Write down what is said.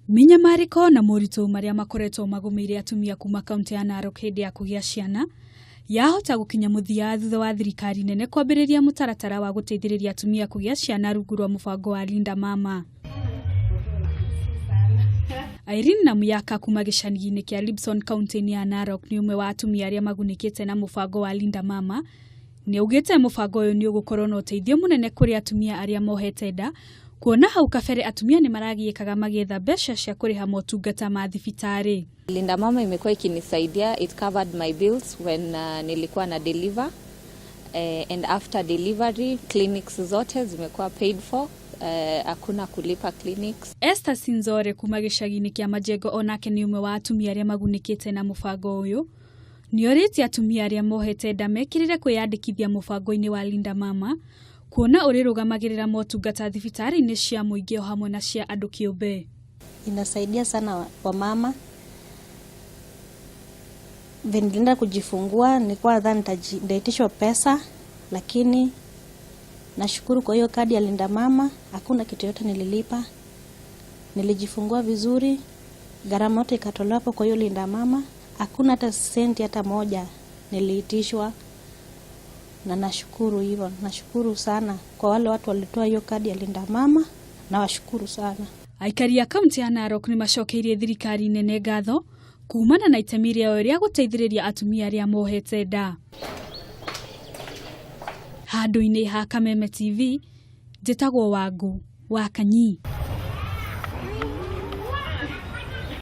Mĩnyamarĩko na moritũ marĩa makoretwo magũmĩire atumia kuma kaunti ya Narok hĩndĩ ya kũgĩa ciana yahota gũkinya mũthia thutha wa thirikari nene kwambĩrĩria mũtaratara wa gũteithĩrĩria atumia kũgĩa ciana rungu rwa mũbango wa Linda Mama. Irene Namuyaka kuma gĩcagi-inĩ kĩa Libson kaunti-inĩ ya Narok nĩ ũmwe wa atumia arĩa magunĩkĩte na mũbango wa Linda Mama. Nĩ augĩte mũbango ũyũ nĩ ũgũkorwo na ũteithio mũnene kũrĩ atumia arĩa mohete nda, kuona hau kabere atumia nĩ maragiĩkaga magĩetha mbeca cia kũrĩha motungata ma thibitarĩ. Linda Mama imekuwa ikinisaidia, it covered my bills when nilikuwa na deliver and after delivery clinics zote zimekuwa paid for, hakuna kulipa clinics. Esther Sinzore kuma gĩcagi-inĩ kĩa Majengo onake nĩ ũmwe wa atumia arĩa magunĩkĩte na mũbango ũyũ. Nĩ orĩtie atumia arĩa mohete nda mekĩrĩre kwĩyandĩkithia mũbango-inĩ wa Linda Mama, kuona ũrĩrũgamagĩrĩra motungata thibitarĩ-inĩ cia mũingĩ o hamwe na cia andũ kĩũmbe. Inasaidia sana wamama. Venye nilienda kujifungua nilikuwa nadhani nitaitishwa pesa, lakini nashukuru kwa hiyo kadi ya Linda Mama hakuna kitu yote nililipa. Nilijifungua vizuri, gharama yote ikatolewa hapo kwa hiyo Linda Mama, hakuna hata senti hata moja niliitishwa, na nashukuru hivyo. Nashukuru sana kwa wale watu walitoa hiyo kadi ya Linda Mama, nawashukuru sana. Aikari a kaunti ya Narok nĩ macokeirie thirikari nene ngatho kumana na itemi rĩao rĩa gũteithĩrĩria atumia arĩa mohete nda. Handũ-inĩ ha Kameme TV, njĩtagwo Wangũ wa Kanyi.